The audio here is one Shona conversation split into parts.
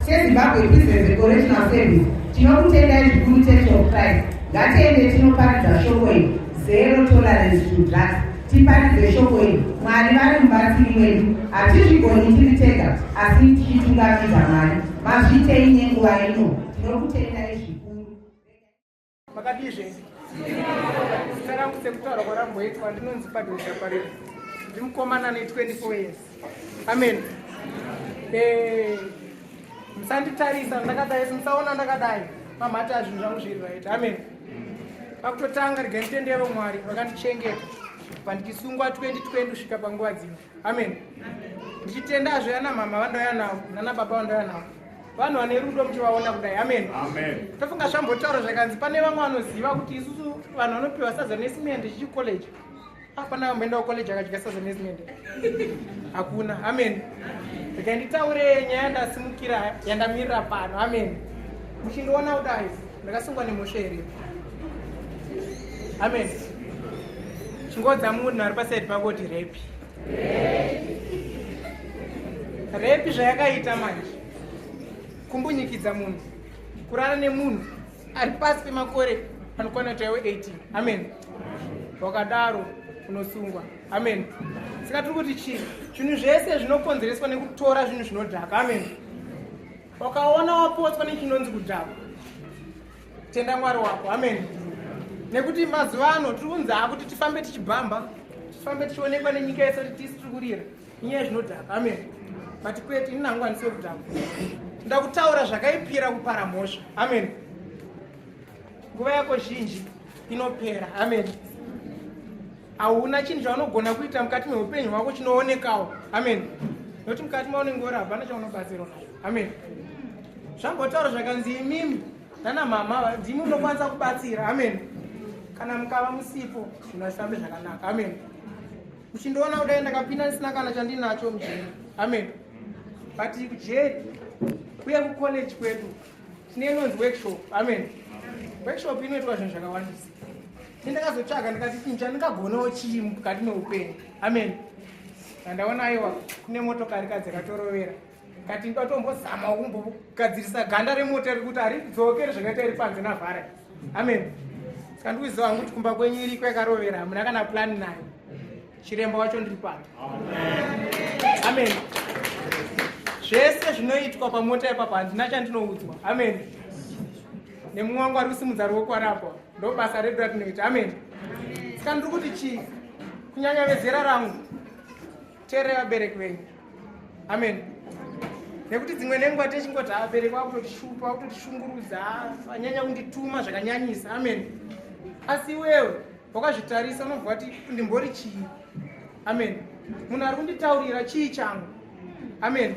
SeZimbabwe Prisons Correctional Service tinokutendai zvikuru Church of Christ. Ngatiende tinoparidza shoko iri, zero tolerance to drugs. Tiparidze shoko iri, Mwari vari mubatsiri wedu. Hatizvigoni tiri tega asi tichitungamidza Mwari. Mazviitei nenguva ino. Tinokutendai zvikuru. Makadii zvenyu? Zita rangu sekutaura kwaramboitwa ndinonzi Pardon Chapariro. Ndimukomana ane 24 years. Amen. Eh, musanditarisa ndakadai, musaona ndakadai. Mamhata zvinhu zvangu zviri right. Amen. Pakutotanga regai nditende Mwari vakandichengeta pandichisungwa 2020 kusvika panguva dzino. Amen. Ndichitendazve ana mama vandauya navo nana baba vandauya navo. Vanhu vane rudo muchivaona kudai. Amen. Amen. Tofunga zvambotaura zvakanzi pane vamwe vanoziva kuti isusu vanhu vanopiwa sadza nesimende chichi college. Hapana vamboenda kucollege akadya sadza nesimende. Hakuna. Amen. Regai nditaure nyaya yandasimukira yandamirira pano. Amen. Muchindiona kudai ndakasungwa nemhosva here? Amen. Chingodza munhu ari pasaidi pako kuti rape. Rape zvayakaita manje. Kumbunyikidza munhu. Kurara nemunhu ari pasi pemakore anokwana chaiwo 18. Amen. Wakadaro unosungwa. Amen. Saka tiri kuti chii? Zvinhu zvese zvinokonzereswa nekutora zvinhu zvinodhaka. Amen. Wakaona wapotswa nechinonzi kudhakwa. Tenda Mwari wako. Amen. Nekuti mazuva ano tiri kunzi akuti tifambe tichibhamba, tifambe tichionekwa nenyika yese kuti tisi tiri kurira. Inyaya zvinodhaka. Amen. But kwete ini nangu handisi wekudhaka. Ndakutaura zvakaipira kupara mhosva. Amen. Nguva yako zhinji inopera. Amen. Hauna chinhu chaunogona kuita mukati meupenyu hwako chinoonekawo. Amen. Nokuti mukati maunenge uri hapana chaunobatsirwa nacho. Amen. Zvambotaura zvakanzi imimi nana mama ndimi munokwanisa kubatsira. Amen. Kana mukava musipo zvinhu hazvifambi zvakanaka. Amen. Muchindiona kudai ndakapinda ndisina kana chandinacho mujeri. Amen. But kujeri uye kucollege kwedu tine inonzi workshop. Amen. Workshop inoitwa zvinhu zvakawandisa. Ndakazotsvaga ndikati chinhu chandingagonawo chii mukati meupenyu. Amen. Ndandaona aiwa kune motokari ka dzakatorovera. Kati ndatombozama kumbogadzirisa ganda remota iri kuti haridzokere zvakaita iri panze navhara. Amen. Saka ndikuziva hangu kuti kumba kwenyu iriko yakarovera hamuna kana plan nayo. Chiremba wacho ndiri pano. Amen. Zvese zvinoitwa pamota ipapa handina chandinoudzwa. Amen. Nemumwe wangu ari kusimudza ruoko ari apo. Ndo basa redu ratinoita. Amen. Saka ndiri kuti chii? Kunyanya vezera rangu. Teererai vabereki venyu. Amen. Nekuti dzimwe nenguva techingoti vabereki vakutotishupa, vakutotishungurudza, vanyanya kundituma zvakanyanyisa. Amen. Asi iwewe wakazvitarisa unobva wati ndimbori chii? Amen. Munhu ari kunditaurira chii changu? Amen.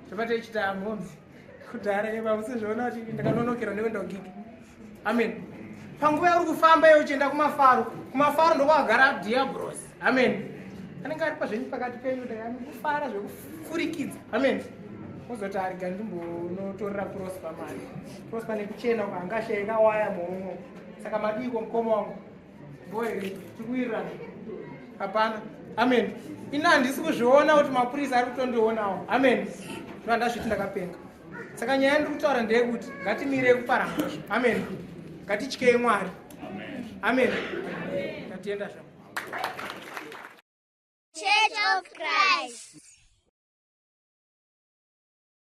Zvabva tichita mhomzi kudhara ivavusizviona kuti ndakanonokerwa nekuenda kugigi. Amen. Panguva yauri kufamba iwe uchienda kumafaro, kumafaro ndokwakagara dhiabhurosi. Amen. Anenge ari pazvenyu pakati penyu dai anokufara zvekufurikidza. Amen. Ozoti arega ndimbonotorera Prosper mari. Prosper nekuchena uko angashaika waya muhomwe. Saka madiiko mukoma wangu? Boy, tikuwirirana. Hapana. Amen. Ini handisi kuzviona kuti mapurisa ari kutondionawo. Amen. Ndandazviti ndakapenga. Saka nyaya yandiri kutaura ndeyekuti ngatimirei kupara mhosva. Amen. Ngatityei Mwari. Amen. Ndatenda zvangu. Church of Christ.